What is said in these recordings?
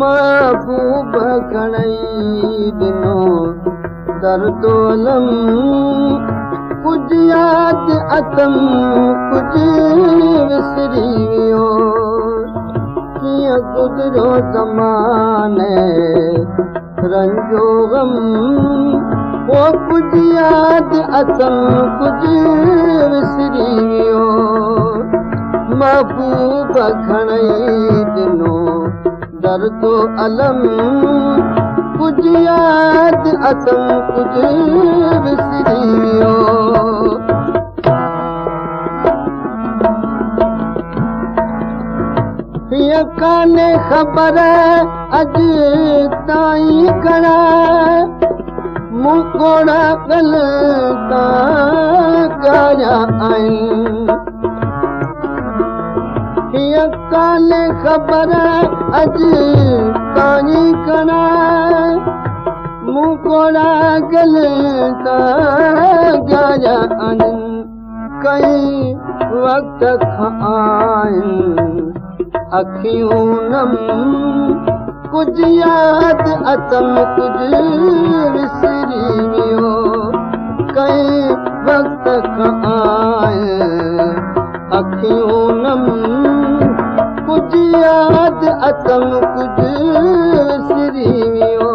महबूब घणई ॾिनो दर्द अलम, कुझु यादि अथम कुझु विसरी वियो। कीअं गुज़रियो ज़माने रंजो ग़म, ओ कुझु यादि अथम कुझु विसरी वियो। महबूब घणई ॾिनो दर्द अलम, कुझु यादि अथम कुझु विसरी वियो। हीअं कान्हे ख़बर अॼु ताईं करा, मूं कोड़ा गल तां ॻाया आहिनि। हीअं कान्हे ख़बर अॼु ताईं करा, मूं कोड़ा गल तां ॻाया आहिनि। कई वक़्त खां आहिनि अखियूं नम, कुझु यादि अथम कुझु विसरी वियो। कई वक़्त खां आहिनि अखियूं नम, कुझु यादि अथम कुझु विसरी वियो।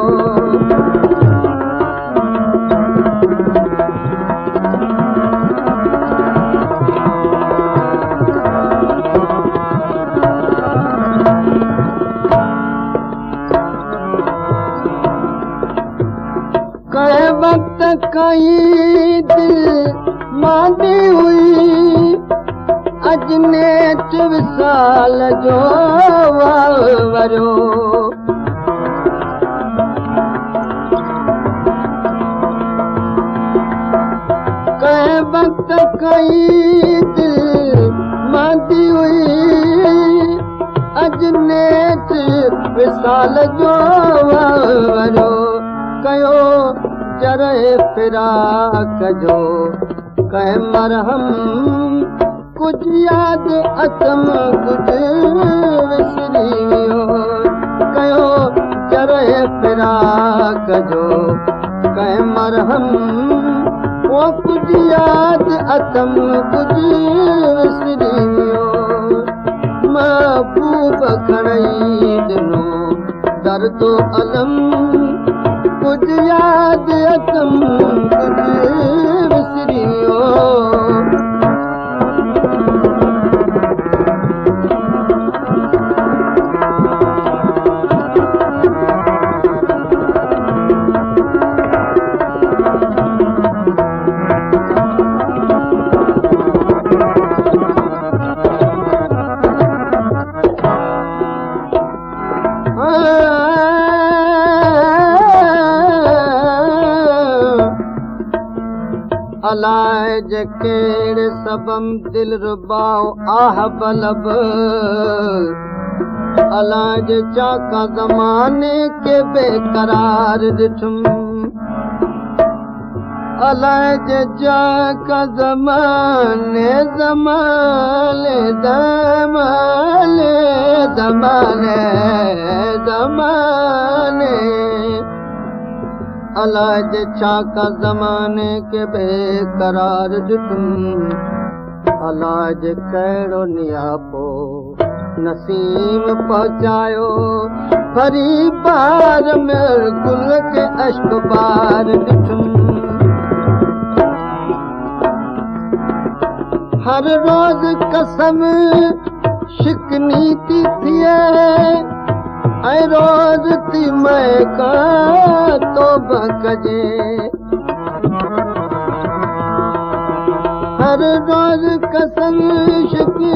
कंहिं वक़्त कई दिल मांदी हुई, अॼु नेठ विसाल जो वरियो। कंहिं वक़्त कई दिल मांदी हुई, अॼु नेठ विसाल जो वरियो। कयो जरे फिराक जो कंहिं मरहम, कुझु यादि अथम कुझु विसरी वियो। कयो जरे फिराक जो कंहिं मरहम, ओ कुझु यादि अथम कुझु विसरी वियो। महबूब घणई ॾिनो दर्द अलम, कुझु यादि अथम कुझु विसरी वियो। अलाए जे कहिड़े सबम दिल रुबाओ आह बलब, अलाए जे चाका ज़माने खे बेकरार ॾिठुमि। अलाए जे चाका ज़माने ज़माने ज़माने ज़माने ज़माने, अलाए जे छाका ज़माने खे बेकरार ॾिठुमि। अलाए जे कहिड़ो नियापो नसीम पहुचायो, फरी बार में गुल खे अश्क बार ॾिठुमि। हर रोज़ कसम शिकनी थी थिए, ऐं रोज़ थी मैं खां तौबा कजे। हर रोज़ कसम शिकनी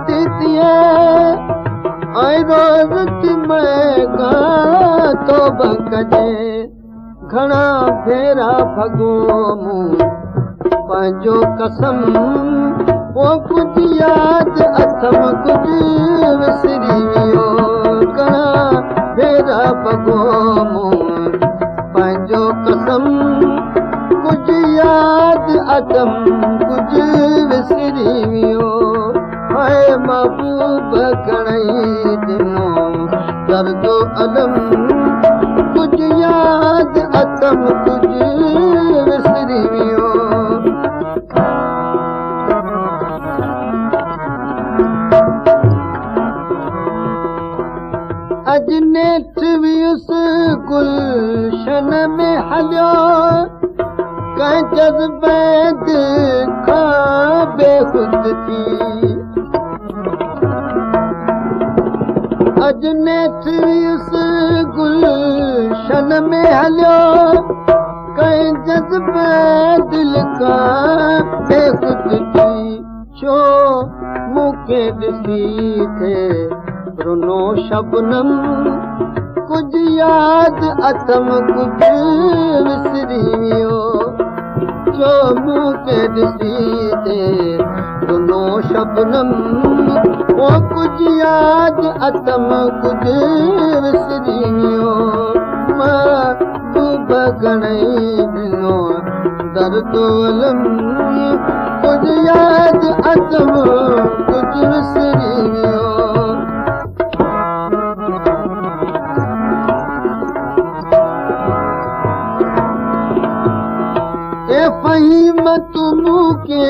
थी थिए, ऐं रोज़ थी मैं खां तौबा कजे। گهڻا ڀيرا ڀڳو مون پنهنجو قسم، پوءِ ڪجهه ياد اٿم ڪجهه وسري ويو. گهڻا ڀيرا ڀڳو مون پنهنجو قسم، ڪجهه ياد اٿم ڪجهه وسري ويو. هاءِ محبوب گهڻئي ڏنو درد الم، ڪجهه ياد اٿم ڪجهه وسري ويو. اڄ نيٺ ويس گلشن ۾ هليو، ڪنهن جذبي دل کان بيخود ٿي. اڄ نيٺ ويس گلشن ۾ هليو، ڪنهن جذبي دل کان بيخود ٿي. ڇو مون کي ڏسي ٿئي رنو شبنم، ڪجهه ياد اٿم ڪجهه وسري ويو. ڇو مون کي ڏسي ٿئي رنو شبنم، پوءِ ڪجهه ياد اٿم ڪجهه وسري ويو. محبوب گهڻئي ڏنو درد الم، ڪجهه ياد اٿم ڪجهه وسري ويو. اي فهيم تون مون کي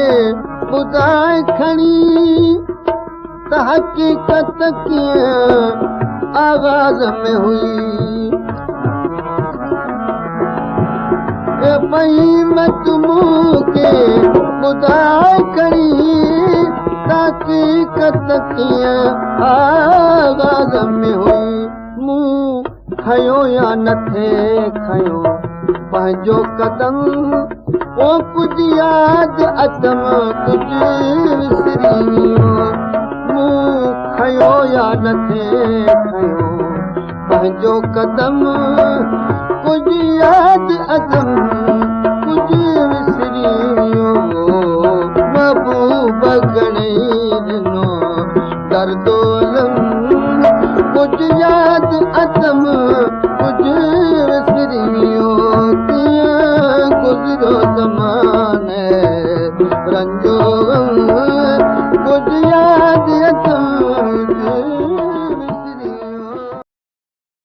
ٻڌائي کڻي ته حقيقت ڪيئن آغاز ۾ هئي. اي فهيم تون مون کي ٻڌائي کڻي ته حقيقت ڪيئن آغاز ۾ هئي. مون کنيو يا نه ٿئي کنيو پنهنجو قدم، پوءِ ڪجهه ياد اٿم ڪجهه وسري ويو. مون کنيو يا نه ٿئي کنيو پنهنجو قدم، ڪجهه ياد اٿم ڪجهه